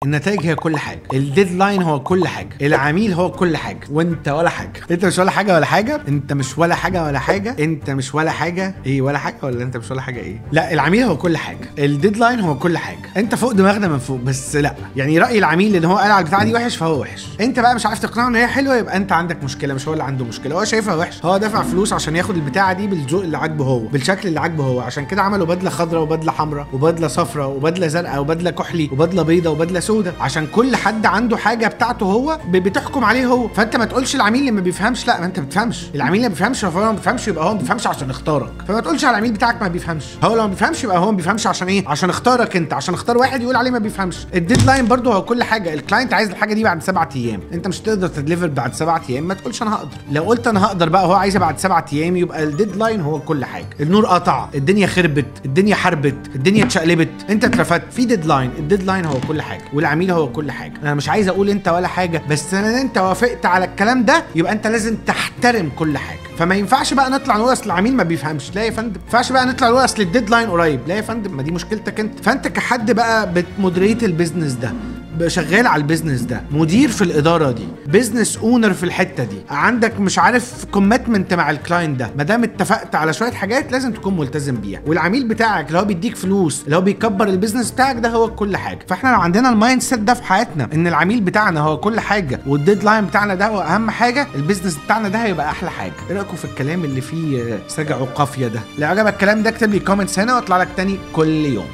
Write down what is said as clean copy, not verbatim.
النتائج هي كل حاجة، ال deadline هو كل حاجة، العميل هو كل حاجة، وانت ولا حاجة. انت مش ولا حاجة ولا حاجة، انت مش ولا حاجة ولا حاجة، انت مش ولا حاجة ايه ولا حاجة، ولا انت مش ولا حاجة ايه؟ لا، العميل هو كل حاجة، ال deadline هو كل حاجة، انت فوق دماغنا من فوق. بس لا، يعني راي العميل اللي هو قال على البتاعه دي وحش فهو وحش، انت بقى مش عارف تقنعه ان هي حلوة يبقى انت عندك مشكلة، مش هو اللي عنده مشكلة، هو شايفها وحش، هو دافع فلوس عشان ياخد البتاعه دي بالذوق اللي عاجبه هو، بالشكل اللي عاجبه هو، عشان كده عملوا بدله خضراء وبدله حمراء وبدله صفراء وبدله زرقاء وبدله كحلي وبدله بيضاء وبدله سوداء، عشان كل حد عنده حاجة بتاعته هو بتحكم عليه هو. فانت ما تقولش العميل اللي ما بيفهمش، لا ما انت ما بتفهمش، العميل اللي ما بيفهمش هو ما بيفهمش، يبقى هو ما بيفهمش عشان اختارك. فما تقولش على العميل بتاعك ما بيفهمش، هو لو ما بيفهمش يبقى هو ما بيفهمش عشان ايه؟ عشان اختارك انت، عشان اختار واحد يقول عليه ما بيفهمش. ال deadline برضه هو كل حاجة، ال client عايز الحاجة دي بعد 7 ايام، انت مش تقدر ت deliver بعد 7 ايام، ما تقولش انا هقدر. لو قلت انا هقدر بقى هو عايزها بعد 7 ايام، يبقى ال deadline هو كل حاجة. النور قطع، الدنيا خربت، الدنيا حربت، الدنيا اتشقلبت، انت اترفدت، في deadline. ال deadline هو كل حاجة والعميل هو كل حاجة. انا مش عايز اقول انت ولا حاجة، بس انا انت وافقت على الكلام ده يبقى انت لازم تحترم كل حاجة. فما ينفعش بقى نطلع نقول اصل العميل ما بيفهمش، لا يا فندم. ما ينفعش بقى نطلع نقول اصل ال deadline قريب، لا يا فندم، ما دي مشكلتك انت. فانت كحد بقى بت moderate ال business ده، شغال على ال business ده، مدير في الادارة دي، business owner في الحتة دي، عندك مش عارف commitment مع ال client ده، ما دام اتفقت على شوية حاجات لازم تكون ملتزم بيها. والعميل بتاعك اللي هو بيديك فلوس، اللي هو بيكبر ال business بتاعك ده، هو كل حاجة. فاحنا لو عندنا ال mindset ده في حياتنا، ان العميل بتاعنا هو كل حاجة وال deadline بتاعنا ده هو اهم حاجة، ال business بتاعنا ده هيبقى احلى حاجة. ايه رايكم في الكلام اللي فيه سجع وقافيه ده؟ لو عجبك الكلام ده اكتب لي comments هنا واطلع لك تاني كل يوم.